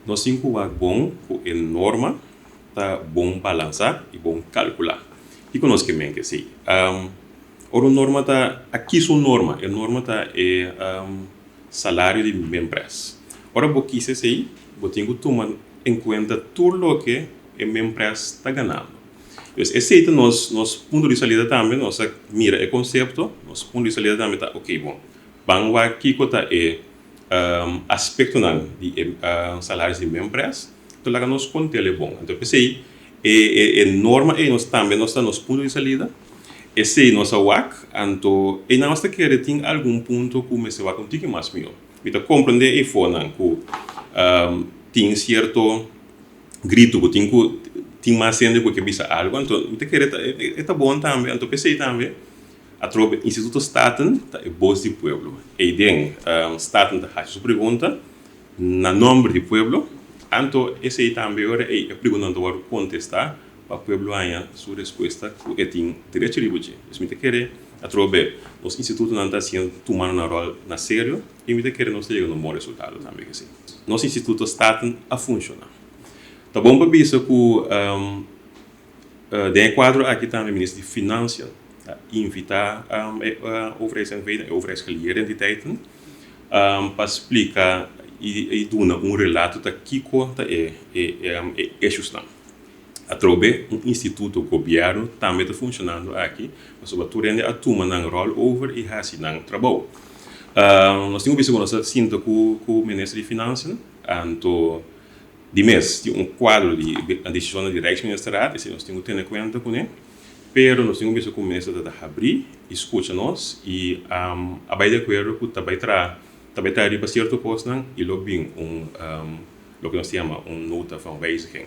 Nos tin ku wak bon ku e norma ta bon balansá i bon kalkulá. Kiko nos ke men ku esei? Ora un norma ta, a kisa un norma, e norma ta e salario di minprijs. Ora bo kisa esei, bo tin ku tuma en kuenta tur loke e minprijs ta ganando. Dus esei ta nos punto di salida tambe, nos a mira e konsepto, nos punto di salida tambe ta, ok bon, ban wak kiko ta e aspektonan di e salaris di minprijs, anto laga nos kont'el e bon. Anto p'esei e norma ei nos tambe nos ta nos punto di salida, esei nos a wak, anto einan nos ta kere tin algun punto ku mester wak un tiki mas mihó. Mi ta komprendé eifonan ku tin sierto gritu ku tin ku tin mas hende ku ke bisa algu, anto mi ta kere e ta bon tambe, anto p'esei tambe atrobe Instituto Staten ta e bos di pueblo. Eiden Staten ta hasi su pregunta na nomber di pueblo, anto esei tambe ora ei e preguntanan ta wòrdu kontestá pa pueblo haña su respuesta ku e tin derecho riba dje. Dus mi ta kere atrobe nos institutonan ta hasiendo tumando nan ròl na serio i mi ta kere nos ta yega na un bon resultado tambe ku esei. Nos Instituto Staten a funshoná. Ta bon pa bisa ku den e kuadro aki tambe Minister di Finansia a invitá e overheids-NV, e overheidsgeleerde entiteiten, pa splika i duna un relato ta kiko ta e eshusnan. Atrobe un instituto gobièrnu tambe ta funshonando aki pasobra tur hende a tuma nan ròl over i hasi nan trabou. Nos tin ku bisa ku nos a sinta ku Minister di Finansianan, anto di mes tin un kuadro di desishonnan di Rijksministerraad, esei nos tin ku tene kuenta kuné, pero nos tin ku bisa ku Minister ta habrí i skucha nos i a bai di akuerdo ku ta bai traha ta bai traha riba sierto kosnan i lo bin un loke nos ta yama un nota van wijziging.